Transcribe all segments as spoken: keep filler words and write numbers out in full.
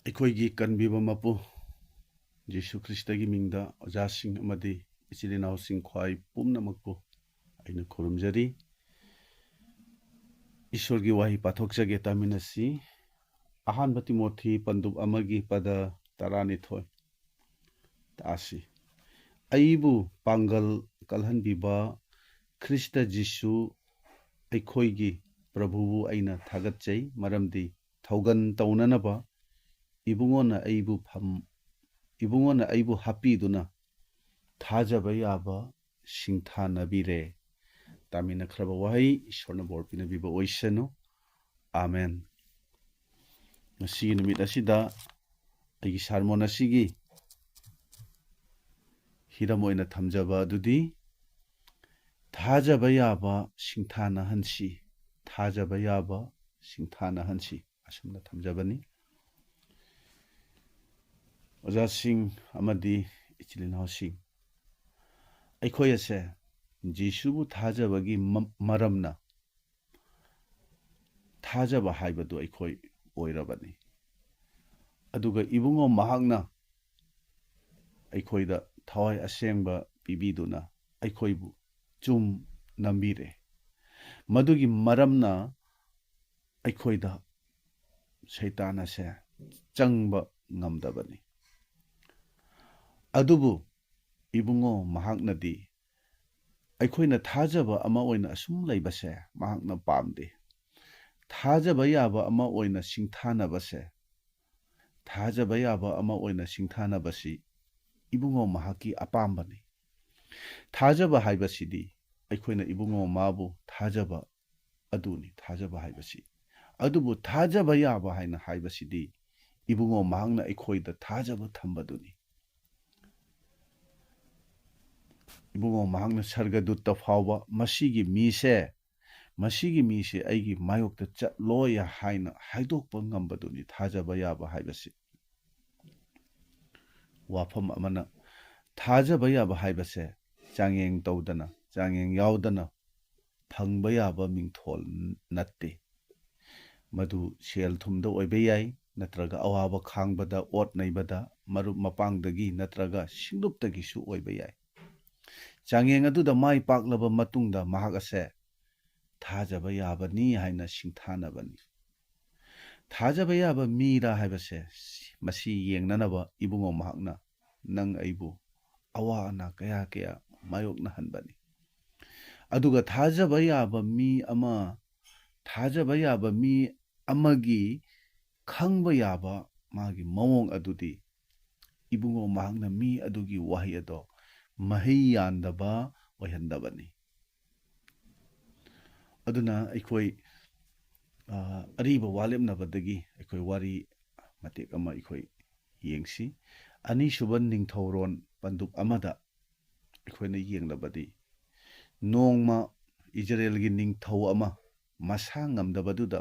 ꯑꯩꯈꯣꯏꯒꯤ ꯀꯟꯕꯤꯕ ꯃꯄꯨ ꯖꯤꯁꯨ ꯈ꯭ꯔꯤꯁꯇꯒꯤ ꯃꯤꯡꯗ ꯑꯣꯖꯥꯁꯤꯡ ꯑꯃꯗꯤ ꯏꯆꯤꯜ ꯏꯅꯥꯎꯁꯤꯡ ꯈ꯭ꯋꯥꯏ ꯄꯨꯝꯅꯃꯛꯄꯨ ꯑꯩꯅ ꯈꯨꯔꯨꯝꯖꯔꯤ꯫ ꯏꯁꯣꯔꯒꯤ ꯋꯥꯍꯩ ꯄꯥꯊꯣꯛꯆꯒꯦ, ꯇꯥꯃꯤꯟꯅꯁꯤ꯫ ꯑꯍꯥꯟꯕ ꯇꯤꯃꯣꯊꯤ ꯄꯟꯗꯨꯞ ꯑꯃꯒꯤ ꯄꯗ ꯇꯔꯥꯅꯤꯊꯣꯏ ꯇꯥꯁꯤ꯫ ꯑꯩꯕꯨ ꯄꯥꯡꯒꯜ ꯀꯜꯍꯟꯕꯤꯕ ꯈ꯭ꯔꯤꯁꯇ ꯖꯤꯁꯨ ꯑꯩꯈꯣꯏꯒꯤ ꯄ꯭ꯔꯚꯨꯕꯨ ꯑꯩꯅ ꯊꯥꯒꯠꯆꯩ, ꯃꯔꯝꯗꯤ ꯊꯧꯒꯟ ꯇꯧꯅꯅꯕ ꯏꯕꯨꯡꯉꯣꯅ ꯑꯩꯕꯨ ꯐꯝ ꯏꯕꯨꯡꯉꯣꯅ ꯑꯩꯕꯨ ꯍꯥꯞꯄꯤꯗꯨꯅ ꯊꯥꯖꯕ ꯌꯥꯕ ꯁꯤꯡꯊꯥꯅꯕꯤꯔꯦ꯫ ꯇꯥꯃꯤꯟꯅꯈ꯭ꯔꯕ ꯋꯥꯍꯩ ꯏꯁꯣꯔꯅ ꯕꯣꯔ ꯄꯤꯅꯕꯤꯕ ꯑꯣꯏꯁꯅꯨ꯫ ꯑꯥꯃꯦꯟ꯫ ꯉꯁꯤꯒꯤ ꯅꯨꯃꯤꯠ ꯑꯁꯤꯗ ꯑꯩꯒꯤ ꯁꯥꯔꯃꯣꯟ ꯑꯁꯤꯒꯤ ꯍꯤꯔꯝ ꯑꯣꯏꯅ ꯊꯝꯖꯕ ꯑꯗꯨꯗꯤ ꯊꯥꯖꯕ ꯌꯥꯕ ꯁꯤꯡꯊꯥꯅꯍꯟꯁꯤ, ꯊꯥꯖꯕ ꯌꯥꯕ ꯁꯤꯡꯊꯥꯅꯍꯟꯁꯤ ꯑꯁꯨꯝꯅ ꯊꯝꯖꯕꯅꯤ꯫ ꯑꯣꯖꯥꯁꯤꯡ ꯑꯃꯗꯤ ꯏꯆꯤꯜ ꯏꯅꯥꯎꯁꯤꯡ, ꯑꯩꯈꯣꯏ ꯑꯁꯦ ꯖꯤꯁꯨꯕꯨ ꯊꯥꯖꯕꯒꯤ ꯃ- ꯃꯔꯝꯅ ꯊꯥꯖꯕ ꯍꯥꯏꯕꯗꯨ ꯑꯩꯈꯣꯏ ꯑꯣꯏꯔꯕꯅꯤ꯫ ꯑꯗꯨꯒ ꯏꯕꯨꯡꯉꯣ ꯃꯍꯥꯛꯅ ꯑꯩꯈꯣꯏꯗ ꯊꯋꯥꯏ ꯑꯁꯦꯡꯕ ꯄꯤꯕꯤꯗꯨꯅ ꯑꯩꯈꯣꯏꯕꯨ ꯆꯨꯝ ꯅꯝꯕꯤꯔꯦ꯫ ꯃꯗꯨꯒꯤ ꯃꯔꯝꯅ ꯑꯩꯈꯣꯏꯗ ꯁꯩꯇꯥꯟ ꯑꯁꯦ ꯆꯪꯕ ꯉꯝꯗꯕꯅꯤ꯫ ꯑꯗꯨꯕꯨ ꯏꯕꯨꯡꯉꯣ ꯃꯍꯥꯛꯅꯗꯤ ꯑꯩꯈꯣꯏꯅ ꯊꯥꯖꯕ ꯑꯃ ꯑꯣꯏꯅ ꯑꯁꯨꯝ ꯂꯩꯕꯁꯦ ꯃꯍꯥꯛꯅ ꯄꯥꯝꯗꯦ꯫ ꯊꯥꯖꯕ ꯌꯥꯕ ꯑꯃ ꯑꯣꯏꯅ ꯁꯤꯡꯊꯥꯅꯕꯁꯦ, ꯊꯥꯖꯕ ꯌꯥꯕ ꯑꯃ ꯑꯣꯏꯅ ꯁꯤꯡꯊꯥꯅꯕꯁꯤ ꯏꯕꯨꯡꯉꯣ ꯃꯍꯥꯛꯀꯤ ꯑꯄꯥꯝꯕꯅꯤ꯫ ꯊꯥꯖꯕ ꯍꯥꯏꯕꯁꯤꯗꯤ ꯑꯩꯈꯣꯏꯅ ꯏꯕꯨꯡꯉꯣ ꯃꯥꯕꯨ ꯊꯥꯖꯕ ꯑꯗꯨꯅꯤ, ꯊꯥꯖꯕ ꯍꯥꯏꯕꯁꯤ꯫ ꯑꯗꯨꯕꯨ ꯊꯥꯖꯕ ꯌꯥꯕ ꯍꯥꯏꯅ ꯍꯥꯏꯕꯁꯤꯗꯤ ꯏꯕꯨꯡꯉꯣ ꯃꯍꯥꯛꯅ ꯑꯩꯈꯣꯏꯗ ꯊꯥꯖꯕ ꯊꯝꯕꯗꯨꯅꯤ꯫ ꯏꯕꯨꯡꯉꯣ ꯃꯍꯥꯛꯅ ꯁꯔꯒꯗꯨꯠꯇ ꯐꯥꯎꯕ ꯃꯁꯤꯒꯤ ꯃꯤꯁꯦ, ꯃꯁꯤꯒꯤ ꯃꯤꯁꯦ ꯑꯩꯒꯤ ꯃꯥꯌꯣꯛꯇ ꯆꯠꯂꯣꯏ ꯍꯥꯏꯅ ꯍꯥꯏꯗꯣꯛꯄ ꯉꯝꯕꯗꯨꯅꯤ ꯊꯥꯖꯕ ꯌꯥꯕ ꯍꯥꯏꯕꯁꯤ꯫ ꯋꯥꯐꯝ ꯑꯃꯅ, ꯊꯥꯖꯕ ꯌꯥꯕ ꯍꯥꯏꯕꯁꯦ ꯆꯥꯡꯌꯦꯡ ꯇꯧꯗꯅ, ꯆꯥꯡꯌꯦꯡ ꯌꯥꯎꯗꯅ ꯐꯪꯕ ꯌꯥꯕ ꯃꯤꯡꯊꯣꯜ ꯅꯠꯇꯦ꯫ ꯃꯗꯨ ꯁꯦꯜ ꯊꯨꯝꯗ ꯑꯣꯏꯕ ꯌꯥꯏ, ꯅꯠꯇ꯭ꯔꯒ ꯑꯋꯥꯕ ꯈꯥꯡꯕꯗ, ꯑꯣꯠ ꯅꯩꯕꯗ, ꯃꯔꯨꯞ ꯃꯄꯥꯡꯗꯒꯤ ꯅꯠꯇ꯭ꯔꯒ ꯁꯤꯡꯂꯨꯞꯇꯒꯤꯁꯨ ꯑꯣꯏꯕ ꯌꯥꯏ꯫ ꯆꯥꯡꯌꯦꯡ ꯑꯗꯨꯗ ꯃꯥꯏ ꯄꯥꯛꯂꯕ ꯃꯇꯨꯡꯗ ꯃꯍꯥꯛ ꯑꯁꯦ ꯊꯥꯖꯕ ꯌꯥꯕꯅꯤ ꯍꯥꯏꯅ ꯁꯤꯡꯊꯥꯅꯕꯅꯤ꯫ ꯊꯥꯖꯕ ꯌꯥꯕ ꯃꯤꯔꯥ ꯍꯥꯏꯕꯁꯦ, ꯃꯁꯤ ꯌꯦꯡꯅꯅꯕ ꯏꯕꯨꯡꯉꯣ ꯃꯍꯥꯛꯅ ꯅꯪ ꯑꯩꯕꯨ ꯑꯋꯥ ꯑꯅꯥ ꯀꯌꯥ ꯀꯌꯥ ꯃꯥꯌꯣꯛꯅꯍꯟꯕꯅꯤ꯫ ꯑꯗꯨꯒ ꯊꯥꯖꯕ ꯌꯥꯕ ꯃꯤ ꯑꯃ, ꯊꯥꯖꯕ ꯌꯥꯕ ꯃꯤ ꯑꯃꯒꯤ ꯈꯪꯕ ꯌꯥꯕ ꯃꯥꯒꯤ ꯃꯑꯣꯡ ꯑꯗꯨꯗꯤ ꯏꯕꯨꯡꯉꯣ ꯃꯍꯥꯛꯅ ꯃꯤ ꯑꯗꯨꯒꯤ ꯋꯥꯍꯩ ꯑꯗꯣ ꯃꯍꯩ ꯌꯥꯟꯗꯕ ꯑꯣꯏꯍꯟꯗꯕꯅꯤ꯫ ꯑꯗꯨꯅ ꯑꯩꯈꯣꯏ, ꯑ, ꯑꯔꯤꯕ ꯋꯥꯂꯦꯞꯅꯕꯗꯒꯤ ꯑꯩꯈꯣꯏ ꯋꯥꯔꯤ ꯃꯇꯦꯛ ꯑꯃ ꯑꯩꯈꯣꯏ ꯌꯦꯡꯁꯤ꯫ ꯑꯅꯤꯁꯨꯕ ꯅꯤꯡꯊꯧꯔꯣꯟ ꯄꯟꯗꯨꯞ ꯑꯃꯗ ꯑꯩꯈꯣꯏꯅ ꯌꯦꯡꯂꯕꯗꯤ, ꯅꯣꯡꯃ ꯏꯖꯔꯦꯜꯒꯤ ꯅꯤꯡꯊꯧ ꯑꯃ ꯃꯁꯥ ꯉꯝꯗꯕꯗꯨꯗ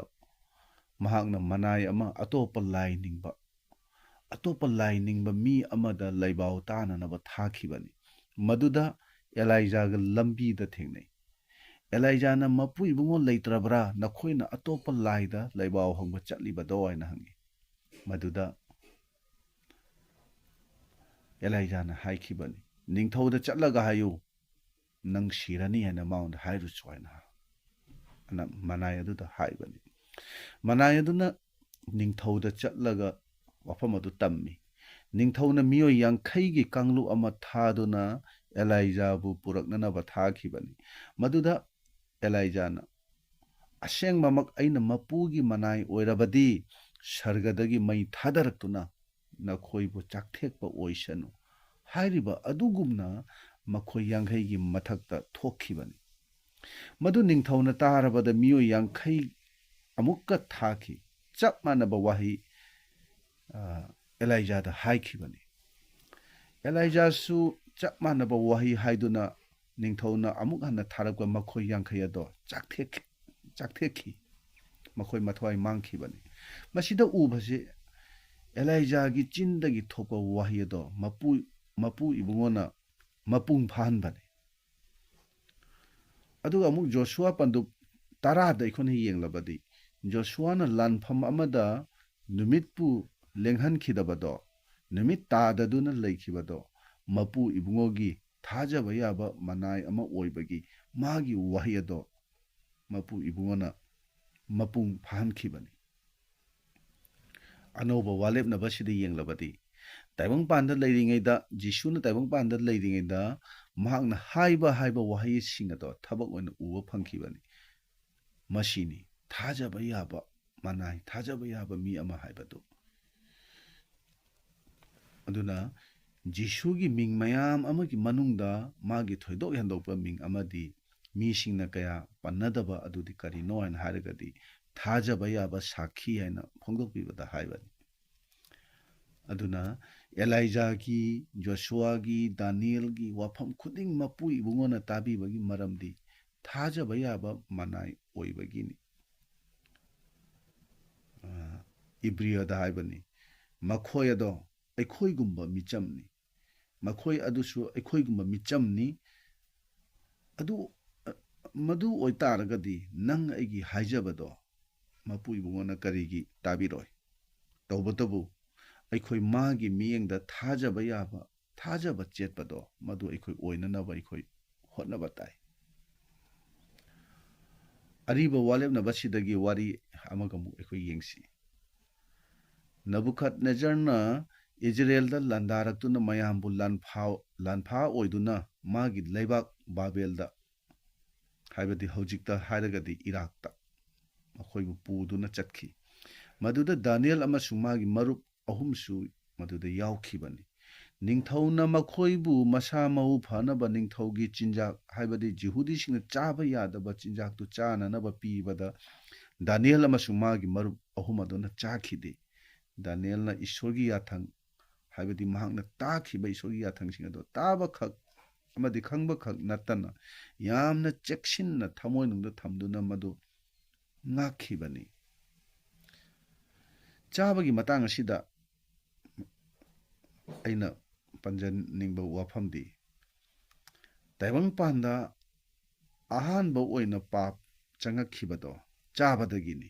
ꯃꯍꯥꯛꯅ ꯃꯅꯥꯏ ꯑꯃ ꯑꯇꯣꯞꯄ ꯂꯥꯏ ꯅꯤꯡꯕ, ꯑꯇꯣꯞꯄ ꯂꯥꯏ ꯅꯤꯡꯕ ꯃꯤ ꯑꯃꯗ ꯂꯩꯕꯥꯎ ꯇꯥꯅꯅꯕ ꯊꯥꯈꯤꯕꯅꯤ꯫ ꯃꯗꯨꯗ ꯑꯦꯂꯥꯏꯖꯥꯒ ꯂꯝꯕꯤꯗ ꯊꯦꯡꯅꯩ꯫ ꯑꯦꯂꯥꯏꯖꯥꯅ, "ꯃꯄꯨ ꯏꯕꯨꯡꯉꯣ ꯂꯩꯇ꯭ꯔꯕ꯭ꯔꯥ? ꯅꯈꯣꯏꯅ ꯑꯇꯣꯞꯄ ꯂꯥꯏꯗ ꯂꯩꯕꯥꯎ ꯍꯪꯕ ꯆꯠꯂꯤꯕꯗꯣ?" ꯍꯥꯏꯅ ꯍꯪꯉꯤ꯫ ꯃꯗꯨꯗ ꯑꯦꯂꯥꯏꯖꯥꯅ ꯍꯥꯏꯈꯤꯕꯅꯤ, "ꯅꯤꯡꯊꯧꯗ ꯆꯠꯂꯒ ꯍꯥꯏꯌꯨ, ꯅꯪ ꯁꯤꯔꯅꯤ ꯍꯥꯏꯅ ꯃꯉꯣꯟꯗ ꯍꯥꯏꯔꯨꯆꯣ" ꯍꯥꯏꯅ ꯑꯅ ꯃꯅꯥꯏ ꯑꯗꯨꯗ ꯍꯥꯏꯕꯅꯤ꯫ ꯃꯅꯥꯏ ꯑꯗꯨꯅ ꯅꯤꯡꯊꯧꯗ ꯆꯠꯂꯒ ꯋꯥꯐꯝ ꯑꯗꯨ ꯇꯝꯃꯤ꯫ ꯅꯤꯡꯊꯧꯅ ꯃꯤꯑꯣꯏ ꯌꯥꯡꯈꯩꯒꯤ ꯀꯥꯡꯂꯨꯞ ꯑꯃ ꯊꯥꯗꯨꯅ ꯑꯦꯂꯥꯏꯖꯥꯕꯨ ꯄꯨꯔꯛꯅꯅꯕ ꯊꯥꯈꯤꯕꯅꯤ꯫ ꯃꯗꯨꯗ ꯑꯦꯂꯥꯏꯖꯥꯅ, "ꯑꯁꯦꯡꯕꯃꯛ ꯑꯩꯅ ꯃꯄꯨꯒꯤ ꯃꯅꯥꯏ ꯑꯣꯏꯔꯕꯗꯤ ꯁꯔꯒꯗꯒꯤ ꯃꯩ ꯊꯥꯗꯔꯛꯇꯨꯅ ꯅꯈꯣꯏꯕꯨ ꯆꯥꯛꯊꯦꯛꯄ ꯑꯣꯏꯁꯅꯨ" ꯍꯥꯏꯔꯤꯕ ꯑꯗꯨꯒꯨꯝꯅ ꯃꯈꯣꯏ ꯌꯥꯡꯈꯩꯒꯤ ꯃꯊꯛꯇ ꯊꯣꯛꯈꯤꯕꯅꯤ꯫ ꯃꯗꯨ ꯅꯤꯡꯊꯧꯅ ꯇꯥꯔꯕꯗ ꯃꯤꯑꯣꯏ ꯌꯥꯡꯈꯩ ꯑꯃꯨꯛꯀ ꯊꯥꯈꯤ꯫ ꯆꯞ ꯃꯥꯟꯅꯕ ꯋꯥꯍꯩ, ꯑ, ꯑꯦꯂꯥꯏꯖꯥꯗ ꯍꯥꯏꯈꯤꯕꯅꯤ꯫ ꯑꯦꯂꯥꯏꯖꯥꯁꯨ ꯆꯞ ꯃꯥꯟꯅꯕ ꯋꯥꯍꯩ ꯍꯥꯏꯗꯨꯅ ꯅꯤꯡꯊꯧꯅ ꯑꯃꯨꯛ ꯍꯟꯅ ꯊꯥꯔꯛꯄ ꯃꯈꯣꯏ ꯌꯥꯡꯈꯩ ꯑꯗꯣ ꯆꯥꯛꯊꯦꯛꯈꯤ, ꯆꯥꯛꯊꯦꯛꯈꯤ꯫ ꯃꯈꯣꯏ ꯃꯊ꯭ꯋꯥꯏ ꯃꯥꯡꯈꯤꯕꯅꯤ꯫ ꯃꯁꯤꯗ ꯎꯕꯁꯤ, ꯑꯦꯂꯥꯏꯖꯥꯒꯤ ꯆꯤꯟꯗꯒꯤ ꯊꯣꯛꯄ ꯋꯥꯍꯩ ꯑꯗꯣ ꯃꯄꯨ, ꯃꯄꯨ ꯏꯕꯨꯡꯉꯣꯅ ꯃꯄꯨꯡ ꯐꯥꯍꯟꯕꯅꯤ꯫ ꯑꯗꯨꯒ ꯑꯃꯨꯛ ꯖꯣꯁꯨꯋꯥ ꯄꯟꯗꯨꯞ ꯇꯔꯥꯗ ꯑꯩꯈꯣꯏꯅ ꯌꯦꯡꯂꯕꯗꯤ, ꯖꯣꯁꯨꯋꯥꯅ ꯂꯥꯟꯐꯝ ꯑꯃꯗ ꯅꯨꯃꯤꯠꯄꯨ ꯂꯦꯡꯍꯟꯈꯤꯗꯕꯗꯣ, ꯅꯨꯃꯤꯠ ꯇꯥꯗꯗꯨꯅ ꯂꯩꯈꯤꯕꯗꯣ, ꯃꯄꯨ ꯏꯕꯨꯡꯉꯣꯒꯤ ꯊꯥꯖꯕ ꯌꯥꯕ ꯃꯅꯥꯏ ꯑꯃ ꯑꯣꯏꯕꯒꯤ ꯃꯥꯒꯤ ꯋꯥꯍꯩ ꯑꯗꯣ ꯃꯄꯨ ꯏꯕꯨꯡꯉꯣꯅ ꯃꯄꯨꯡ ꯐꯥꯍꯟꯈꯤꯕꯅꯤ꯫ ꯑꯅꯧꯕ ꯋꯥꯂꯦꯞꯅꯕꯁꯤꯗ ꯌꯦꯡꯂꯕꯗꯤ, ꯇꯥꯏꯕꯪꯄꯥꯟꯗ ꯂꯩꯔꯤꯉꯩꯗ, ꯖꯤꯁꯨꯅ ꯇꯥꯏꯕꯪꯄꯥꯟꯗ ꯂꯩꯔꯤꯉꯩꯗ ꯃꯍꯥꯛꯅ ꯍꯥꯏꯕ ꯍꯥꯏꯕ ꯋꯥꯍꯩꯁꯤꯡ ꯑꯗꯣ ꯊꯕꯛ ꯑꯣꯏꯅ ꯎꯕ ꯐꯪꯈꯤꯕꯅꯤ꯫ ꯃꯁꯤꯅꯤ ꯊꯥꯖꯕ ꯌꯥꯕ ꯃꯅꯥꯏ, ꯊꯥꯖꯕ ꯌꯥꯕ ꯃꯤ ꯑꯃ ꯍꯥꯏꯕꯗꯨ꯫ ꯑꯗꯨꯅ ꯖꯤꯁꯨꯒꯤ ꯃꯤꯡ ꯃꯌꯥꯝ ꯑꯃꯒꯤ ꯃꯅꯨꯡꯗ ꯃꯥꯒꯤ ꯊꯣꯏꯗꯣꯛ ꯍꯦꯟꯗꯣꯛꯄ ꯃꯤꯡ ꯑꯃꯗꯤ ꯃꯤꯁꯤꯡꯅ ꯀꯌꯥ ꯄꯟꯅꯗꯕ ꯑꯗꯨꯗꯤ ꯀꯔꯤꯅꯣ ꯍꯥꯏꯅ ꯍꯥꯏꯔꯒꯗꯤ, ꯊꯥꯖꯕ ꯌꯥꯕ ꯁꯥꯈꯤ ꯍꯥꯏꯅ ꯐꯣꯡꯗꯣꯛꯄꯤꯕꯗ ꯍꯥꯏꯕꯅꯤ꯫ ꯑꯗꯨꯅ ꯑꯦꯂꯥꯏꯖꯥꯒꯤ, ꯖꯣꯁꯨꯋꯥꯒꯤ, ꯗꯥꯅꯤꯌꯦꯜꯒꯤ ꯋꯥꯐꯝ ꯈꯨꯗꯤꯡ ꯃꯄꯨ ꯏꯕꯨꯡꯉꯣꯅ ꯇꯥꯕꯤꯕꯒꯤ ꯃꯔꯝꯗꯤ ꯊꯥꯖꯕ ꯌꯥꯕ ꯃꯅꯥꯏ ꯑꯣꯏꯕꯒꯤꯅꯤ꯫ ꯑ, ꯏꯕ꯭ꯔꯤꯌꯗ ꯍꯥꯏꯕꯅꯤ, "ꯃꯈꯣꯏ ꯑꯗꯣ ꯑꯩꯈꯣꯏꯒꯨꯝꯕ ꯃꯤꯆꯝꯅꯤ, ꯃꯈꯣꯏ ꯑꯗꯨꯁꯨ ꯑꯩꯈꯣꯏꯒꯨꯝꯕ ꯃꯤꯆꯝꯅꯤ꯫ ꯑꯗꯨ, ꯑ, ꯃꯗꯨ ꯑꯣꯏꯇꯥꯔꯒꯗꯤ ꯅꯪ ꯑꯩꯒꯤ ꯍꯥꯏꯖꯕꯗꯣ ꯃꯄꯨ ꯏꯕꯨꯡꯉꯣꯅ ꯀꯔꯤꯒꯤ ꯇꯥꯕꯤꯔꯣꯏ? ꯇꯧꯕꯇꯕꯨ ꯑꯩꯈꯣꯏ ꯃꯥꯒꯤ ꯃꯤꯠꯌꯦꯡꯗ ꯊꯥꯖꯕ ꯌꯥꯕ, ꯊꯥꯖꯕ ꯆꯦꯠꯄꯗꯣ ꯃꯗꯨ ꯑꯩꯈꯣꯏ ꯑꯣꯏꯅꯅꯕ ꯑꯩꯈꯣꯏ ꯍꯣꯠꯅꯕ ꯇꯥꯏ꯫" ꯑꯔꯤꯕ ꯋꯥꯂꯦꯞꯅꯕꯁꯤꯗꯒꯤ ꯋꯥꯔꯤ ꯑꯃꯒ ꯑꯃꯨꯛ ꯑꯩꯈꯣꯏ ꯌꯦꯡꯁꯤ꯫ ꯅꯕꯨꯈꯗꯅꯦꯖꯔꯅ ꯏꯖꯔꯦꯜꯗ ꯂꯥꯟꯗꯥꯔꯛꯇꯨꯅ ꯃꯌꯥꯝꯕꯨ ꯂꯥꯟꯐꯥ-, ꯂꯥꯟꯐꯥ ꯑꯣꯏꯗꯨꯅ ꯃꯥꯒꯤ ꯂꯩꯕꯥꯛ ꯕꯥꯕꯦꯜꯗ, ꯍꯥꯏꯕꯗꯤ ꯍꯧꯖꯤꯛꯇ ꯍꯥꯏꯔꯒꯗꯤ ꯏꯔꯥꯛꯇ, ꯃꯈꯣꯏꯕꯨ ꯄꯨꯗꯨꯅ ꯆꯠꯈꯤ꯫ ꯃꯗꯨꯗ ꯗꯥꯅꯤꯌꯦꯜ ꯑꯃꯁꯨꯡ ꯃꯥꯒꯤ ꯃꯔꯨꯞ ꯑꯍꯨꯝꯁꯨ ꯃꯗꯨꯗ ꯌꯥꯎꯈꯤꯕꯅꯤ꯫ ꯅꯤꯡꯊꯧꯅ ꯃꯈꯣꯏꯕꯨ ꯃꯁꯥ ꯃꯎ ꯐꯅꯕ ꯅꯤꯡꯊꯧꯒꯤ ꯆꯤꯟꯖꯥꯛ, ꯍꯥꯏꯕꯗꯤ ꯖꯤꯍꯨꯗꯤꯁꯤꯡꯅ ꯆꯥꯕ ꯌꯥꯗꯕ ꯆꯤꯟꯖꯥꯛꯇꯨ ꯆꯥꯅꯅꯕ ꯄꯤꯕꯗ ꯗꯥꯅꯤꯌꯦꯜ ꯑꯃꯁꯨꯡ ꯃꯥꯒꯤ ꯃꯔꯨꯞ ꯑꯍꯨꯝ ꯑꯗꯨꯅ ꯆꯥꯈꯤꯗꯦ꯫ ꯗꯥꯅꯤꯌꯦꯜꯅ ꯏꯁꯣꯔꯒꯤ ꯌꯥꯊꯪ, ꯍꯥꯏꯕꯗꯤ ꯃꯍꯥꯛꯅ ꯇꯥꯈꯤꯕ ꯏꯁꯣꯔꯒꯤ ꯌꯥꯊꯪꯁꯤꯡ ꯑꯗꯣ ꯇꯥꯕꯈꯛ ꯑꯃꯗꯤ ꯈꯪꯕꯈꯛ ꯅꯠꯇꯅ ꯌꯥꯝꯅ ꯆꯦꯛꯁꯤꯟꯅ ꯊꯃꯣꯏꯅꯨꯡꯗ ꯊꯝꯗꯨꯅ ꯃꯗꯨ ꯉꯥꯛꯈꯤꯕꯅꯤ꯫ ꯆꯥꯕꯒꯤ ꯃꯇꯥꯡ ꯑꯁꯤꯗ ꯑꯩꯅ ꯄꯟꯖꯅꯤꯡꯕ ꯋꯥꯐꯝꯗꯤ, ꯇꯥꯏꯕꯪꯄꯥꯟꯗ ꯑꯍꯥꯟꯕ ꯑꯣꯏꯅ ꯄꯥꯞ ꯆꯪꯉꯛꯈꯤꯕꯗꯣ ꯆꯥꯕꯗꯒꯤꯅꯤ꯫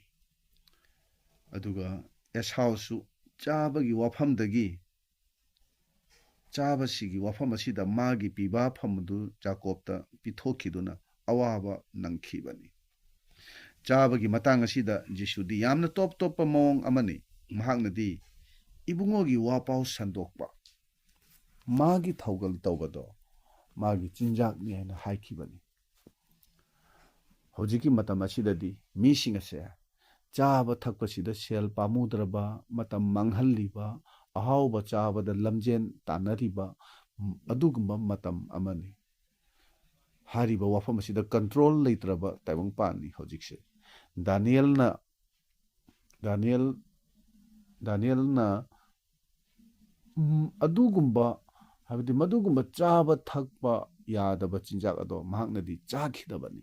ꯑꯗꯨꯒ ꯑꯦꯁꯥꯎꯁꯨ ꯆꯥꯕꯒꯤ ꯋꯥꯐꯝꯗꯒꯤ, ꯆꯥꯕꯁꯤꯒꯤ ꯋꯥꯐꯝ ꯑꯁꯤꯗ ꯃꯥꯒꯤ ꯄꯤꯕꯥ ꯐꯝ ꯑꯗꯨ ꯖꯥꯀꯣꯕꯇ ꯄꯤꯊꯣꯛꯈꯤꯗꯨꯅ ꯑꯋꯥꯕ ꯅꯪꯈꯤꯕꯅꯤ꯫ ꯆꯥꯕꯒꯤ ꯃꯇꯥꯡ ꯑꯁꯤꯗ ꯖꯤꯁꯨꯗꯤ ꯌꯥꯝꯅ ꯇꯣꯞ ꯇꯣꯞꯄ ꯃꯑꯣꯡ ꯑꯃꯅꯤ꯫ ꯃꯍꯥꯛꯅꯗꯤ ꯏꯕꯨꯡꯉꯣꯒꯤ ꯋꯥꯄꯥꯎ ꯁꯟꯗꯣꯛꯄ, ꯃꯥꯒꯤ ꯊꯧꯒꯜ ꯇꯧꯕꯗꯣ ꯃꯥꯒꯤ ꯆꯤꯟꯖꯥꯛꯅꯤ ꯍꯥꯏꯅ ꯍꯥꯏꯈꯤꯕꯅꯤ꯫ ꯍꯧꯖꯤꯛꯀꯤ ꯃꯇꯝ ꯑꯁꯤꯗꯗꯤ ꯃꯤꯁꯤꯡ ꯑꯁꯦ ꯆꯥꯕ ꯊꯛꯄꯁꯤꯗ ꯁꯦꯜ ꯄꯥꯝꯃꯨꯗ꯭ꯔꯕ, ꯃꯇꯝ ꯃꯥꯡꯍꯜꯂꯤꯕ, ꯑꯍꯥꯎꯕ ꯆꯥꯕꯗ ꯂꯝꯖꯦꯟ ꯇꯥꯟꯅꯔꯤꯕ, ꯎꯝ, ꯑꯗꯨꯒꯨꯝꯕ ꯃꯇꯝ ꯑꯃꯅꯤ꯫ ꯍꯥꯏꯔꯤꯕ ꯋꯥꯐꯝ ꯑꯁꯤꯗ ꯀꯟꯇ꯭ꯔꯣꯜ ꯂꯩꯇ꯭ꯔꯕ ꯇꯥꯏꯕꯪꯄꯥꯟꯅꯤ ꯍꯧꯖꯤꯛꯁꯦ꯫ ꯗꯥꯅꯤꯌꯦꯜꯅ, ꯗꯥꯅꯤꯌꯦꯜ, ꯗꯥꯅꯤꯌꯦꯜꯅ, ꯎꯝ, ꯑꯗꯨꯒꯨꯝꯕ, ꯍꯥꯏꯕꯗꯤ ꯃꯗꯨꯒꯨꯝꯕ ꯆꯥꯕ ꯊꯛꯄ ꯌꯥꯗꯕ ꯆꯤꯟꯖꯥꯛ ꯑꯗꯣ ꯃꯍꯥꯛꯅꯗꯤ ꯆꯥꯈꯤꯗꯕꯅꯤ꯫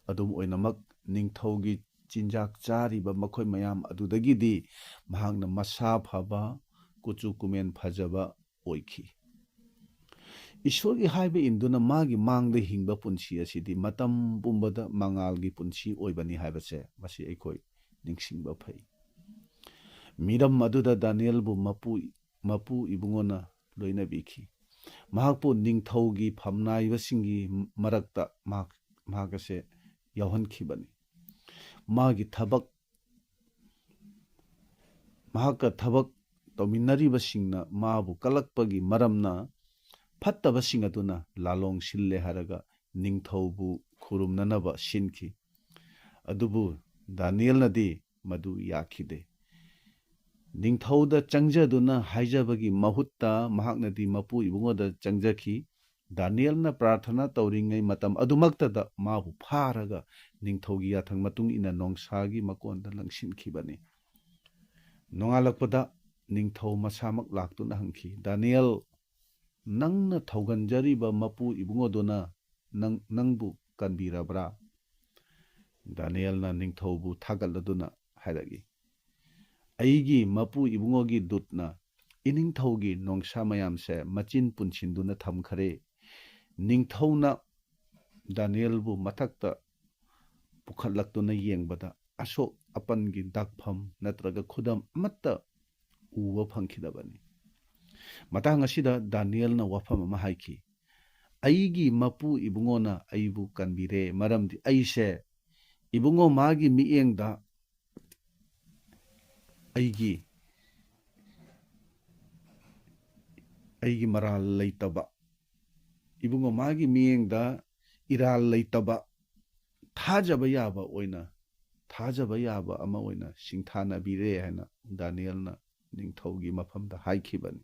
ꯑꯗꯨꯝ ꯑꯣꯏꯅꯃꯛ, ꯅꯤꯡꯊꯧꯒꯤ ꯆꯤꯟꯖꯥꯛ ꯆꯥꯔꯤꯕ ꯃꯈꯣꯏ ꯃꯌꯥꯝ ꯑꯗꯨꯗꯒꯤꯗꯤ ꯃꯍꯥꯛꯅ ꯃꯁꯥ ꯐꯕ, ꯀꯨꯆꯨ ꯀꯨꯃꯦꯟ ꯐꯖꯕ ꯑꯣꯏꯈꯤ꯫ ꯏꯁꯣꯔꯒꯤ ꯍꯥꯏꯕ ꯏꯟꯗꯨꯅ ꯃꯥꯒꯤ ꯃꯥꯡꯗ ꯍꯤꯡꯕ ꯄꯨꯟꯁꯤ ꯑꯁꯤꯗꯤ ꯃꯇꯝ ꯄꯨꯝꯕꯗ ꯃꯉꯥꯜꯒꯤ ꯄꯨꯟꯁꯤ ꯑꯣꯏꯕꯅꯤ ꯍꯥꯏꯕꯁꯦ ꯃꯁꯤ ꯑꯩꯈꯣꯏ ꯅꯤꯡꯁꯤꯡꯕ ꯐꯩ꯫ ꯃꯤꯔꯝ ꯑꯗꯨꯗ ꯗꯥꯅꯤꯌꯦꯜꯕꯨ ꯃꯄꯨ, ꯃꯄꯨ ꯏꯕꯨꯡꯉꯣꯅ ꯂꯣꯏꯅꯕꯤꯈꯤ꯫ ꯃꯍꯥꯛꯄꯨ ꯅꯤꯡꯊꯧꯒꯤ ꯐꯝꯅꯥꯏꯕꯁꯤꯡꯒꯤ ꯃꯔꯛꯇ ꯃꯍꯥꯛ, ꯃꯍꯥꯛ ꯑꯁꯦ ꯌꯥꯎꯍꯟꯈꯤꯕꯅꯤ꯫ ꯃꯥꯒꯤ ꯊꯕꯛ, ꯃꯍꯥꯛꯀ ꯊꯕꯛ ꯇꯧꯃꯤꯟꯅꯔꯤꯕꯁꯤꯡꯅ ꯃꯥꯕꯨ ꯀꯂꯛꯄꯒꯤ ꯃꯔꯝꯅ ꯐꯠꯇꯕꯁꯤꯡ ꯑꯗꯨꯅ ꯂꯥꯂꯣꯡ ꯁꯤꯜꯂꯦ ꯍꯥꯏꯔꯒ ꯅꯤꯡꯊꯧꯕꯨ ꯈꯨꯔꯨꯝꯅꯅꯕ ꯁꯤꯟꯈꯤ꯫ ꯑꯗꯨꯕꯨ ꯗꯥꯅꯤꯌꯦꯜꯅꯗꯤ ꯃꯗꯨ ꯌꯥꯈꯤꯗꯦ꯫ ꯅꯤꯡꯊꯧꯗ ꯆꯪꯖꯗꯨꯅ ꯍꯥꯏꯖꯕꯒꯤ ꯃꯍꯨꯠꯇ ꯃꯍꯥꯛꯅꯗꯤ ꯃꯄꯨ ꯏꯕꯨꯡꯉꯣꯗ ꯆꯪꯖꯈꯤ꯫ ꯗꯥꯅꯤꯌꯦꯜꯅ ꯄ꯭ꯔꯥꯔꯊꯅꯥ ꯇꯧꯔꯤꯉꯩ ꯃꯇꯝ ꯑꯗꯨꯃꯛꯇꯗ ꯃꯥꯕꯨ ꯐꯥꯔꯒ ꯅꯤꯡꯊꯧꯒꯤ ꯌꯥꯊꯪ ꯃꯇꯨꯡ ꯏꯟꯅ ꯅꯣꯡꯁꯥꯒꯤ ꯃꯀꯣꯟꯗ ꯂꯪꯁꯤꯟꯈꯤꯕꯅꯤ꯫ ꯅꯣꯡꯉꯥꯜꯂꯛꯄꯗ ꯅꯤꯡꯊꯧ ꯃꯁꯥꯃꯛ ꯂꯥꯛꯇꯨꯅ ꯍꯪꯈꯤ, "ꯗꯥꯅꯤꯌꯦꯜ, ꯅꯪꯅ ꯊꯧꯒꯟꯖꯔꯤꯕ ꯃꯄꯨ ꯏꯕꯨꯡꯉꯣꯗꯨꯅ ꯅꯪ, ꯅꯪꯕꯨ ꯀꯟꯕꯤꯔꯕ꯭ꯔꯥ?" ꯗꯥꯅꯤꯌꯦꯜꯅ ꯅꯤꯡꯊꯧꯕꯨ ꯊꯥꯒꯠꯂꯗꯨꯅ ꯍꯥꯏꯔꯛꯏ, "ꯑꯩꯒꯤ ꯃꯄꯨ ꯏꯕꯨꯡꯉꯣꯒꯤ ꯗꯨꯠꯅ ꯏꯅꯤꯡꯊꯧꯒꯤ ꯅꯣꯡꯁꯥ ꯃꯌꯥꯝꯁꯦ ꯃꯆꯤꯟ ꯄꯨꯟꯁꯤꯟꯗꯨꯅ ꯊꯝꯈꯔꯦ꯫" ꯅꯤꯡꯊꯧꯅ ꯗꯥꯅꯤꯌꯦꯜꯕꯨ ꯃꯊꯛꯇ ꯄꯨꯈꯠꯂꯛꯇꯨꯅ ꯌꯦꯡꯕꯗ ꯑꯁꯣꯛ ꯑꯄꯟꯒꯤ ꯗꯥꯛꯐꯝ ꯅꯠꯇ꯭ꯔꯒ ꯈꯨꯗꯝ ꯑꯃꯠꯇ ꯎꯕ ꯐꯪꯈꯤꯗꯕꯅꯤ꯫ ꯃꯇꯥꯡ ꯑꯁꯤꯗ ꯗꯥꯅꯤꯌꯦꯜꯅ ꯋꯥꯐꯝ ꯑꯃ ꯍꯥꯏꯈꯤ, "ꯑꯩꯒꯤ ꯃꯄꯨ ꯏꯕꯨꯡꯉꯣꯅ ꯑꯩꯕꯨ ꯀꯟꯕꯤꯔꯦ, ꯃꯔꯝꯗꯤ ꯑꯩꯁꯦ ꯏꯕꯨꯡꯉꯣ ꯃꯥꯒꯤ ꯃꯤꯠꯌꯦꯡꯗ ꯑꯩꯒꯤ, ꯑꯩꯒꯤ ꯃꯔꯥꯜ ꯂꯩꯇꯕ, ꯏꯕꯨꯡꯉꯣ ꯃꯥꯒꯤ ꯃꯤꯠꯌꯦꯡꯗ ꯏꯔꯥꯜ ꯂꯩꯇꯕ, ꯊꯥꯖꯕ ꯌꯥꯕ ꯑꯣꯏꯅ, ꯊꯥꯖꯕ ꯌꯥꯕ ꯑꯃ ꯑꯣꯏꯅ ꯁꯤꯡꯊꯥꯅꯕꯤꯔꯦ" ꯍꯥꯏꯅ ꯗꯥꯅꯤꯌꯦꯜꯅ ꯅꯤꯡꯊꯧꯒꯤ ꯃꯐꯝꯗ ꯍꯥꯏꯈꯤꯕꯅꯤ꯫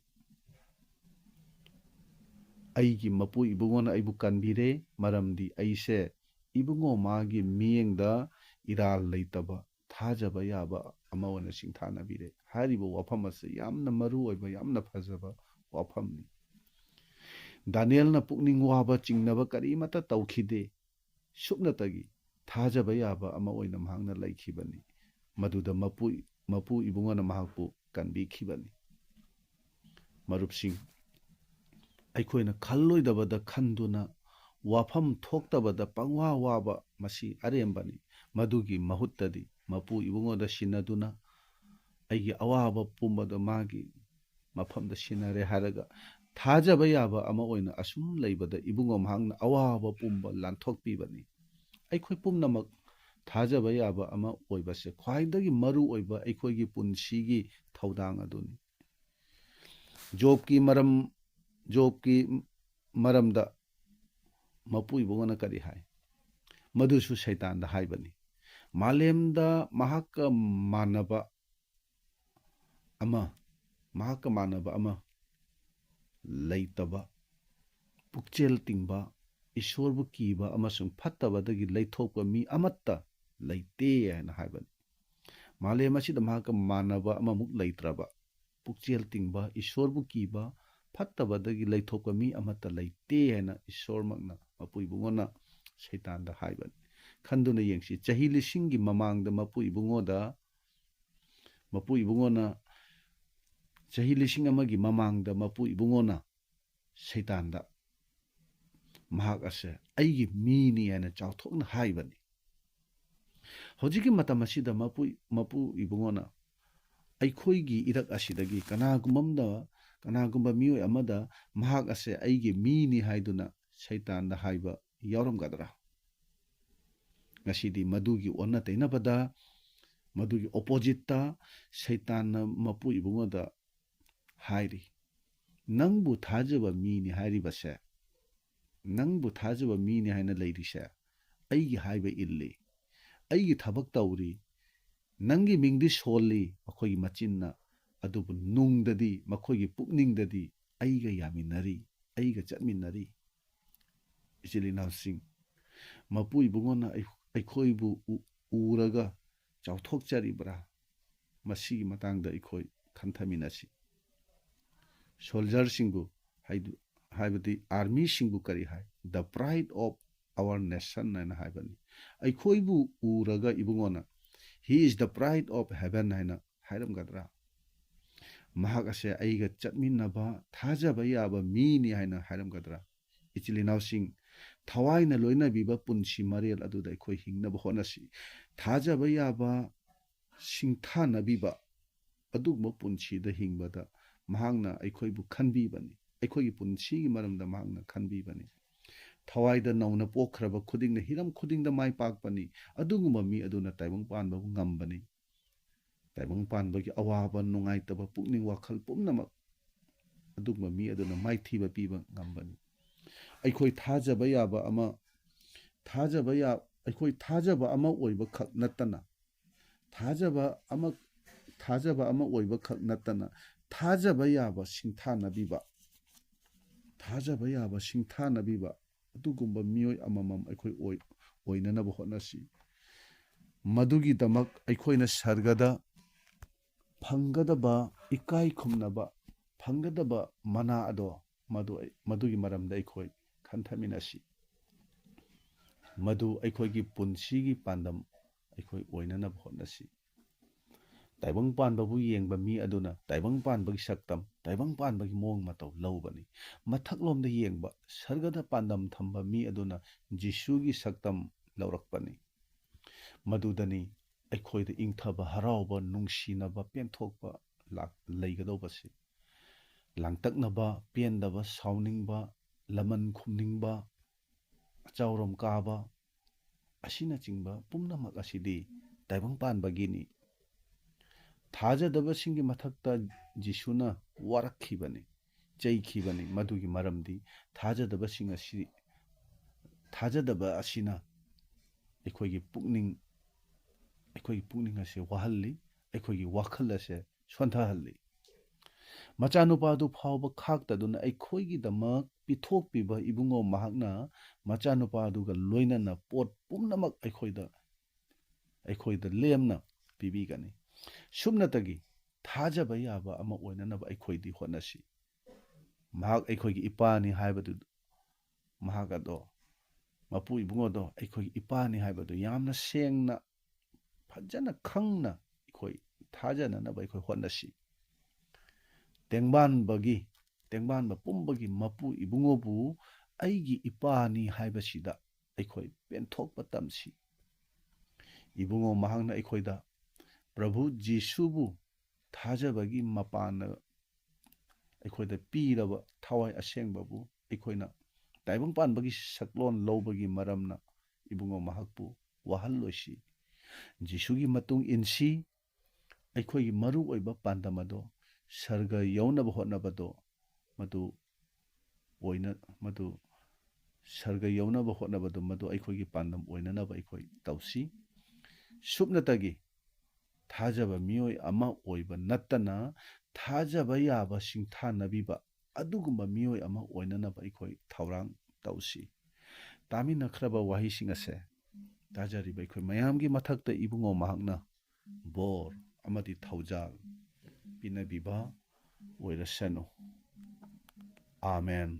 "ꯑꯩꯒꯤ ꯃꯄꯨ ꯏꯕꯨꯡꯉꯣꯅ ꯑꯩꯕꯨ ꯀꯟꯕꯤꯔꯦ, ꯃꯔꯝꯗꯤ ꯑꯩꯁꯦ ꯏꯕꯨꯡꯉꯣ ꯃꯥꯒꯤ ꯃꯤꯠꯌꯦꯡꯗ ꯏꯔꯥꯜ ꯂꯩꯇꯕ, ꯊꯥꯖꯕ ꯌꯥꯕ ꯑꯃ ꯑꯣꯏꯅ ꯁꯤꯡꯊꯥꯅꯕꯤꯔꯦ" ꯍꯥꯏꯔꯤꯕ ꯋꯥꯐꯝ ꯑꯁꯤ ꯌꯥꯝꯅ ꯃꯔꯨ ꯑꯣꯏꯕ, ꯌꯥꯝꯅ ꯐꯖꯕ ꯋꯥꯐꯝꯅꯤ꯫ ꯗꯥꯅꯤꯌꯦꯜꯅ ꯄꯨꯛꯅꯤꯡ ꯋꯥꯕ, ꯆꯤꯡꯅꯕ ꯀꯔꯤꯃꯠꯇ ꯇꯧꯈꯤꯗꯦ꯫ ꯁꯨꯞꯅꯇꯒꯤ ꯊꯥꯖꯕ ꯌꯥꯕ ꯑꯃ ꯑꯣꯏꯅ ꯃꯍꯥꯛꯅ ꯂꯩꯈꯤꯕꯅꯤ꯫ ꯃꯗꯨꯗ ꯃꯄꯨ, ꯃꯄꯨ ꯏꯕꯨꯡꯉꯣꯅ ꯃꯍꯥꯛꯄꯨ ꯀꯟꯕꯤꯈꯤꯕꯅꯤ꯫ ꯃꯔꯨꯞꯁꯤꯡ, ꯑꯩꯈꯣꯏꯅ ꯈꯜꯂꯣꯏꯗꯕꯗ ꯈꯟꯗꯨꯅ ꯋꯥꯐꯝ ꯊꯣꯛꯇꯕꯗ ꯄꯪꯋꯥ ꯋꯥꯕ, ꯃꯁꯤ ꯑꯔꯦꯝꯕꯅꯤ꯫ ꯃꯗꯨꯒꯤ ꯃꯍꯨꯠꯇꯗꯤ ꯃꯄꯨ ꯏꯕꯨꯡꯉꯣꯗ ꯁꯤꯟꯅꯗꯨꯅ ꯑꯩꯒꯤ ꯑꯋꯥꯕ ꯄꯨꯝꯕꯗ ꯃꯥꯒꯤ ꯃꯐꯝꯗ ꯁꯤꯟꯅꯔꯦ ꯍꯥꯏꯔꯒ ꯊꯥꯖꯕ ꯌꯥꯕ ꯑꯃ ꯑꯣꯏꯅ ꯑꯁꯨꯝ ꯂꯩꯕꯗ ꯏꯕꯨꯡꯉꯣ ꯃꯍꯥꯛꯅ ꯑꯋꯥꯕ ꯄꯨꯝꯕ ꯂꯥꯟꯊꯣꯛꯄꯤꯕꯅꯤ꯫ ꯑꯩꯈꯣꯏ ꯄꯨꯝꯅꯃꯛ ꯊꯥꯖꯕ ꯌꯥꯕ ꯑꯃ ꯑꯣꯏꯕꯁꯦ ꯈ꯭ꯋꯥꯏꯗꯒꯤ ꯃꯔꯨ ꯑꯣꯏꯕ ꯑꯩꯈꯣꯏꯒꯤ ꯄꯨꯟꯁꯤꯒꯤ ꯊꯧꯗꯥꯡ ꯑꯗꯨꯅꯤ꯫ ꯖꯣꯕꯀꯤ ꯃꯔꯝ, ꯖꯣꯕꯀꯤ ꯃꯔꯝꯗ ꯃꯄꯨ ꯏꯕꯨꯡꯉꯣꯅ ꯀꯔꯤ ꯍꯥꯏ? ꯃꯗꯨꯁꯨ ꯁꯩꯇꯥꯟꯗ ꯍꯥꯏꯕꯅꯤ꯫ ꯃꯥꯂꯦꯝꯗ ꯃꯍꯥꯛꯀ ꯃꯥꯟꯅꯕ ꯑꯃ, ꯃꯍꯥꯛꯀ ꯃꯥꯟꯅꯕ ꯑꯃ ꯂꯩꯇꯕ, ꯄꯨꯛꯆꯦꯜ ꯇꯤꯡꯕ, ꯏꯁꯣꯔꯕꯨ ꯀꯤꯕ ꯑꯃꯁꯨꯡ ꯐꯠꯇꯕꯗꯒꯤ ꯂꯩꯊꯣꯛꯄ ꯃꯤ ꯑꯃꯠꯇ ꯂꯩꯇꯦ ꯍꯥꯏꯅ ꯍꯥꯏꯕꯅꯤ꯫ ꯃꯥꯂꯦꯝ ꯑꯁꯤꯗ ꯃꯍꯥꯛꯀ ꯃꯥꯟꯅꯕ ꯑꯃꯃꯨꯛ ꯂꯩꯇ꯭ꯔꯕ, ꯄꯨꯛꯆꯦꯜ ꯇꯤꯡꯕ, ꯏꯁꯣꯔꯕꯨ ꯀꯤꯕ, ꯐꯠꯇꯕꯗꯒꯤ ꯂꯩꯊꯣꯛꯄ ꯃꯤ ꯑꯃꯠꯇ ꯂꯩꯇꯦ ꯍꯥꯏꯅ ꯏꯁꯣꯔꯃꯛꯅ ꯃꯄꯨ ꯏꯕꯨꯡꯉꯣꯅ ꯁꯩꯇꯥꯟꯗ ꯍꯥꯏꯕꯅꯤ꯫ ꯈꯟꯗꯨꯅ ꯌꯦꯡꯁꯤ, ꯆꯍꯤ ꯂꯤꯁꯤꯡꯒꯤ ꯃꯃꯥꯡꯗ ꯃꯄꯨ ꯏꯕꯨꯡꯉꯣꯗ, ꯃꯄꯨ ꯏꯕꯨꯡꯉꯣꯅ ꯆꯍꯤ ꯂꯤꯁꯤꯡ ꯑꯃꯒꯤ ꯃꯃꯥꯡꯗ ꯃꯄꯨ ꯏꯕꯨꯡꯉꯣꯅ ꯁꯩꯇꯥꯟꯗ ꯃꯍꯥꯛ ꯑꯁꯦ ꯑꯩꯒꯤ ꯃꯤꯅꯤ ꯍꯥꯏꯅ ꯆꯥꯎꯊꯣꯛꯅ ꯍꯥꯏꯕꯅꯤ꯫ ꯍꯧꯖꯤꯛꯀꯤ ꯃꯇꯝ ꯑꯁꯤꯗ ꯃꯄꯨ, ꯃꯄꯨ ꯏꯕꯨꯡꯉꯣꯅ ꯑꯩꯈꯣꯏꯒꯤ ꯏꯔꯛ ꯑꯁꯤꯗꯒꯤ ꯀꯅꯥꯒꯨꯝꯕ ꯑꯃꯗ, ꯀꯅꯥꯒꯨꯝꯕ ꯃꯤꯑꯣꯏ ꯑꯃꯗ ꯃꯍꯥꯛ ꯑꯁꯦ ꯑꯩꯒꯤ ꯃꯤꯅꯤ ꯍꯥꯏꯗꯨꯅ ꯁꯩꯇꯥꯟꯗ ꯍꯥꯏꯕ ꯌꯥꯎꯔꯝꯒꯗ꯭ꯔꯥ? ꯉꯁꯤꯗꯤ ꯃꯗꯨꯒꯤ ꯑꯣꯟꯅ ꯇꯩꯅꯕꯗ, ꯃꯗꯨꯒꯤ ꯑꯣꯄꯣꯖꯤꯠꯇ ꯁꯩꯇꯥꯟꯅ ꯃꯄꯨ ꯏꯕꯨꯡꯉꯣꯗ ꯍꯥꯏꯔꯤ, "ꯅꯪꯕꯨ ꯊꯥꯖꯕ ꯃꯤꯅꯤ ꯍꯥꯏꯔꯤꯕꯁꯦ, ꯅꯪꯕꯨ ꯊꯥꯖꯕ ꯃꯤꯅꯤ ꯍꯥꯏꯅ ꯂꯩꯔꯤꯁꯦ, ꯑꯩꯒꯤ ꯍꯥꯏꯕ ꯏꯜꯂꯤ, ꯑꯩꯒꯤ ꯊꯕꯛ ꯇꯧꯔꯤ, ꯅꯪꯒꯤ ꯃꯤꯡꯗꯤ ꯁꯣꯜꯂꯤ ꯃꯈꯣꯏꯒꯤ ꯃꯆꯤꯟꯅ, ꯑꯗꯨꯕꯨ ꯅꯨꯡꯗꯗꯤ, ꯃꯈꯣꯏꯒꯤ ꯄꯨꯛꯅꯤꯡꯗꯗꯤ ꯑꯩꯒ ꯌꯥꯃꯤꯟꯅꯔꯤ, ꯑꯩꯒ ꯆꯠꯃꯤꯟꯅꯔꯤ"꯫ ꯏꯆꯤꯜ ꯏꯅꯥꯎꯁꯤꯡ, ꯃꯄꯨ ꯏꯕꯨꯡꯉꯣꯅ ꯑꯩ-, ꯑꯩꯈꯣꯏꯕꯨ ꯎ-, ꯎꯔꯒ ꯆꯥꯎꯊꯣꯛꯆꯔꯤꯕ꯭ꯔꯥ? ꯃꯁꯤꯒꯤ ꯃꯇꯥꯡꯗ ꯑꯩꯈꯣꯏ ꯈꯟꯊꯃꯤꯟꯅꯁꯤ꯫ ꯁꯣꯜꯖꯔꯁꯤꯡꯕꯨ ꯍꯥꯏꯗꯨ-, ꯍꯥꯏꯕꯗꯤ ꯑꯥꯔꯃꯤꯁꯤꯡꯕꯨ ꯀꯔꯤ ꯍꯥꯏ? "The pride of our nation" ꯍꯥꯏꯅ ꯍꯥꯏꯕꯅꯤ꯫ ꯑꯩꯈꯣꯏꯕꯨ ꯎꯔꯒ ꯏꯕꯨꯡꯉꯣꯅ, "He is the pride of heaven" ꯍꯥꯏꯅ ꯍꯥꯏꯔꯝꯒꯗ꯭ꯔꯥ? "ꯃꯍꯥꯛ ꯑꯁꯦ ꯑꯩꯒ ꯆꯠꯃꯤꯟꯅꯕ ꯊꯥꯖꯕ ꯌꯥꯕ ꯃꯤꯅꯤ" ꯍꯥꯏꯅ ꯍꯥꯏꯔꯝꯒꯗ꯭ꯔꯥ? ꯏꯆꯤꯜ ꯏꯅꯥꯎꯁꯤꯡ, ꯊꯋꯥꯏꯅ ꯂꯣꯏꯅꯕꯤꯕ ꯄꯨꯟꯁꯤ ꯃꯔꯦꯜ ꯑꯗꯨꯗ ꯑꯩꯈꯣꯏ ꯍꯤꯡꯅꯕ ꯍꯣꯠꯅꯁꯤ꯫ ꯊꯥꯖꯕ ꯌꯥꯕ, ꯁꯤꯡꯊꯥꯅꯕꯤꯕ, ꯑꯗꯨꯒꯨꯝꯕ ꯄꯨꯟꯁꯤꯗ ꯍꯤꯡꯕꯗ ꯃꯍꯥꯛꯅ ꯑꯩꯈꯣꯏꯕꯨ ꯈꯟꯕꯤꯕꯅꯤ꯫ ꯑꯩꯈꯣꯏꯒꯤ ꯄꯨꯟꯁꯤꯒꯤ ꯃꯔꯝꯗ ꯃꯍꯥꯛꯅ ꯈꯟꯕꯤꯕꯅꯤ꯫ ꯊꯋꯥꯏꯗ ꯅꯧꯅ ꯄꯣꯛꯈ꯭ꯔꯕ ꯈꯨꯗꯤꯡꯅ ꯍꯤꯔꯝ ꯈꯨꯗꯤꯡꯗ ꯃꯥꯏ ꯄꯥꯛꯄꯅꯤ꯫ ꯑꯗꯨꯒꯨꯝꯕ ꯃꯤ ꯑꯗꯨꯅ ꯇꯥꯏꯕꯪ ꯄꯥꯟꯕꯕꯨ ꯉꯝꯕꯅꯤ꯫ ꯇꯥꯏꯕꯪ ꯄꯥꯟꯕꯒꯤ ꯑꯋꯥꯕ, ꯅꯨꯡꯉꯥꯏꯇꯕ, ꯄꯨꯛꯅꯤꯡ ꯋꯥꯈꯜ ꯄꯨꯝꯅꯃꯛ ꯑꯗꯨꯒꯨꯝꯕ ꯃꯤ ꯑꯗꯨꯅ ꯃꯥꯏꯊꯤꯕ ꯄꯤꯕ ꯉꯝꯕꯅꯤ꯫ ꯑꯩꯈꯣꯏ ꯊꯥꯖꯕ ꯌꯥꯕ ꯑꯃ, ꯊꯥꯖꯕ ꯌꯥ-, ꯑꯩꯈꯣꯏ ꯊꯥꯖꯕ ꯑꯃ ꯑꯣꯏꯕ ꯈꯛ ꯅꯠꯇꯅ, ꯊꯥꯖꯕ ꯑꯃ, ꯊꯥꯖꯕ ꯑꯃ ꯑꯣꯏꯕ ꯈꯛ ꯅꯠꯇꯅ, ꯊꯥꯖꯕ ꯌꯥꯕ ꯁꯤꯡꯊꯥꯅꯕꯤꯕ, ꯊꯥꯖꯕ ꯌꯥꯕ ꯁꯤꯡꯊꯥꯅꯕꯤꯕ ꯑꯗꯨꯒꯨꯝꯕ ꯃꯤꯑꯣꯏ ꯑꯃꯃꯝ ꯑꯩꯈꯣꯏ ꯑꯣꯏ-, ꯑꯣꯏꯅꯅꯕ ꯍꯣꯠꯅꯁꯤ꯫ ꯃꯗꯨꯒꯤꯗꯃꯛ ꯑꯩꯈꯣꯏꯅ ꯁꯔꯒꯗ ꯐꯪꯒꯗꯕ ꯏꯀꯥꯏ ꯈꯨꯝꯅꯕ, ꯐꯪꯒꯗꯕ ꯃꯅꯥ ꯑꯗꯣ, ꯃꯗꯨ ꯑꯩ, ꯃꯗꯨꯒꯤ ꯃꯔꯝꯗ ꯑꯩꯈꯣꯏ ꯈꯟꯊꯃꯤꯟꯅꯁꯤ꯫ ꯃꯗꯨ ꯑꯩꯈꯣꯏꯒꯤ ꯄꯨꯟꯁꯤꯒꯤ ꯄꯥꯟꯗꯝ ꯑꯩꯈꯣꯏ ꯑꯣꯏꯅꯅꯕ ꯍꯣꯠꯅꯁꯤ꯫ ꯇꯥꯏꯕꯪ ꯄꯥꯟꯕꯕꯨ ꯌꯦꯡꯕ ꯃꯤ ꯑꯗꯨꯅ ꯇꯥꯏꯕꯪ ꯄꯥꯟꯕꯒꯤ ꯁꯛꯇꯝ, ꯇꯥꯏꯕꯪ ꯄꯥꯟꯕꯒꯤ ꯃꯑꯣꯡ ꯃꯇꯧ ꯂꯧꯕꯅꯤ꯫ ꯃꯊꯛꯂꯣꯝꯗ ꯌꯦꯡꯕ, ꯁꯔꯒꯗ ꯄꯥꯟꯗꯝ ꯊꯝꯕ ꯃꯤ ꯑꯗꯨꯅ ꯖꯤꯁꯨꯒꯤ ꯁꯛꯇꯝ ꯂꯧꯔꯛꯄꯅꯤ꯫ ꯃꯗꯨꯗꯅꯤ ꯑꯩꯈꯣꯏꯗ ꯏꯪꯊꯕ, ꯍꯔꯥꯎꯕ, ꯅꯨꯡꯁꯤꯅꯕ, ꯄꯦꯟꯊꯣꯛꯄ ꯂꯥꯛ-, ꯂꯩꯒꯗꯧꯕꯁꯤ꯫ ꯂꯥꯡꯇꯛꯅꯕ, ꯄꯦꯟꯗꯕ, ꯁꯥꯎꯅꯤꯡꯕ, ꯂꯃꯟ ꯈꯨꯝꯅꯤꯡꯕ, ꯑꯆꯥꯎꯔꯣꯝ ꯀꯥꯕ, ꯑꯁꯤꯅꯆꯤꯡꯕ ꯄꯨꯝꯅꯃꯛ ꯑꯁꯤꯗꯤ ꯇꯥꯏꯕꯪ ꯄꯥꯟꯕꯒꯤꯅꯤ꯫ ꯊꯥꯖꯗꯕꯁꯤꯡꯒꯤ ꯃꯊꯛꯇ ꯖꯤꯁꯨꯅ ꯋꯥꯔꯛꯈꯤꯕꯅꯤ, ꯆꯩꯈꯤꯕꯅꯤ꯫ ꯃꯗꯨꯒꯤ ꯃꯔꯝꯗꯤ ꯊꯥꯖꯗꯕꯁꯤꯡ ꯑꯁꯤ, ꯊꯥꯖꯗꯕ ꯑꯁꯤꯅ ꯑꯩꯈꯣꯏꯒꯤ ꯄꯨꯛꯅꯤꯡ, ꯑꯩꯈꯣꯏꯒꯤ ꯄꯨꯛꯅꯤꯡ ꯑꯁꯤ ꯋꯥꯍꯜꯂꯤ, ꯑꯩꯈꯣꯏꯒꯤ ꯋꯥꯈꯜ ꯑꯁꯦ ꯁꯣꯟꯊꯍꯜꯂꯤ꯫ ꯃꯆꯥꯅꯨꯄꯥꯗꯨ ꯐꯥꯎꯕ ꯈꯥꯛꯇꯗꯨꯅ ꯑꯩꯈꯣꯏꯒꯤꯗꯃꯛ ꯄꯤꯊꯣꯛꯄꯤꯕ ꯏꯕꯨꯡꯉꯣ ꯃꯍꯥꯛꯅ ꯃꯆꯥꯅꯨꯄꯥꯗꯨꯒ ꯂꯣꯏꯅꯅ ꯄꯣꯠ ꯄꯨꯝꯅꯃꯛ ꯑꯩꯈꯣꯏꯗ, ꯑꯩꯈꯣꯏꯗ ꯂꯦꯝꯅ ꯄꯤꯕꯤꯒꯅꯤ꯫ ꯁꯨꯞꯅꯇꯒꯤ ꯊꯥꯖꯕ ꯌꯥꯕ ꯑꯃ ꯑꯣꯏꯅꯅꯕ ꯑꯩꯈꯣꯏꯗꯤ ꯍꯣꯠꯅꯁꯤ꯫ ꯃꯍꯥꯛ ꯑꯩꯈꯣꯏꯒꯤ ꯏꯄꯥꯅꯤ ꯍꯥꯏꯕꯗꯨ, ꯃꯍꯥꯛ ꯑꯗꯣ, ꯃꯄꯨ ꯏꯕꯨꯡꯉꯣꯗꯣ ꯑꯩꯈꯣꯏꯒꯤ ꯏꯄꯥꯅꯤ ꯍꯥꯏꯕꯗꯨ ꯌꯥꯝꯅ ꯁꯦꯡꯅ, ꯐꯖꯅ ꯈꯪꯅ ꯑꯩꯈꯣꯏ ꯊꯥꯖꯅꯅꯕ ꯑꯩꯈꯣꯏ ꯍꯣꯠꯅꯁꯤ꯫ ꯇꯦꯡꯕꯥꯟꯕꯒꯤ, ꯇꯦꯡꯕꯥꯟꯕ ꯄꯨꯝꯕꯒꯤ ꯃꯄꯨ ꯏꯕꯨꯡꯉꯣꯕꯨ ꯑꯩꯒꯤ ꯏꯄꯥꯅꯤ ꯍꯥꯏꯕꯁꯤꯗ ꯑꯩꯈꯣꯏ ꯄꯦꯟꯊꯣꯛꯄ ꯇꯝꯁꯤ꯫ ꯏꯕꯨꯡꯉꯣ ꯃꯍꯥꯛꯅ ꯑꯩꯈꯣꯏꯗ ꯄ꯭ꯔꯚꯨ ꯖꯤꯁꯨꯕꯨ ꯊꯥꯖꯕꯒꯤ ꯃꯄꯥꯟꯅ ꯑꯩꯈꯣꯏꯗ ꯄꯤꯔꯕ ꯊꯋꯥꯏ ꯑꯁꯦꯡꯕꯕꯨ ꯑꯩꯈꯣꯏꯅ ꯇꯥꯏꯕꯪ ꯄꯥꯟꯕꯒꯤ ꯁꯛꯂꯣꯟ ꯂꯧꯕꯒꯤ ꯃꯔꯝꯅ ꯏꯕꯨꯡꯉꯣ ꯃꯍꯥꯛꯄꯨ ꯋꯥꯍꯜꯂꯣꯏꯁꯤ꯫ ꯖꯤꯁꯨꯒꯤ ꯃꯇꯨꯡ ꯏꯟꯁꯤ꯫ ꯑꯩꯈꯣꯏꯒꯤ ꯃꯔꯨ ꯑꯣꯏꯕ ꯄꯥꯟꯗꯝ ꯑꯗꯣ ꯁꯔꯒ ꯌꯧꯅꯕ ꯍꯣꯠꯅꯕꯗꯣ ꯃꯗꯨ ꯑꯣꯏꯅ-, ꯃꯗꯨ ꯁꯔꯒ ꯌꯧꯅꯕ ꯍꯣꯠꯅꯕꯗꯣ ꯃꯗꯨ ꯑꯩꯈꯣꯏꯒꯤ ꯄꯥꯟꯗꯝ ꯑꯣꯏꯅꯅꯕ ꯑꯩꯈꯣꯏ ꯇꯧꯁꯤ꯫ ꯁꯨꯞꯅꯇꯒꯤ ꯊꯥꯖꯕ ꯃꯤꯑꯣꯏ ꯑꯃ ꯑꯣꯏꯕ ꯅꯠꯇꯅ ꯊꯥꯖꯕ ꯌꯥꯕ ꯁꯤꯡꯊꯥꯅꯕꯤꯕ ꯑꯗꯨꯒꯨꯝꯕ ꯃꯤꯑꯣꯏ ꯑꯃ ꯑꯣꯏꯅꯅꯕ ꯑꯩꯈꯣꯏ ꯊꯧꯔꯥꯡ ꯇꯧꯁꯤ꯫ ꯇꯥꯃꯤꯟꯅꯈ꯭ꯔꯕ ꯋꯥꯍꯩꯁꯤꯡ ꯑꯁꯦ ꯇꯥꯖꯔꯤꯕ ꯑꯩꯈꯣꯏ ꯃꯌꯥꯝꯒꯤ ꯃꯊꯛꯇ ꯏꯕꯨꯡꯉꯣ ꯃꯍꯥꯛꯅ ꯕꯣꯔ ꯑꯃꯗꯤ ꯊꯧꯖꯥꯜ ꯄꯤꯅꯕꯤꯕ ꯑꯣꯏꯔꯁꯅꯨ꯫ ꯑꯥꯃꯦꯟ꯫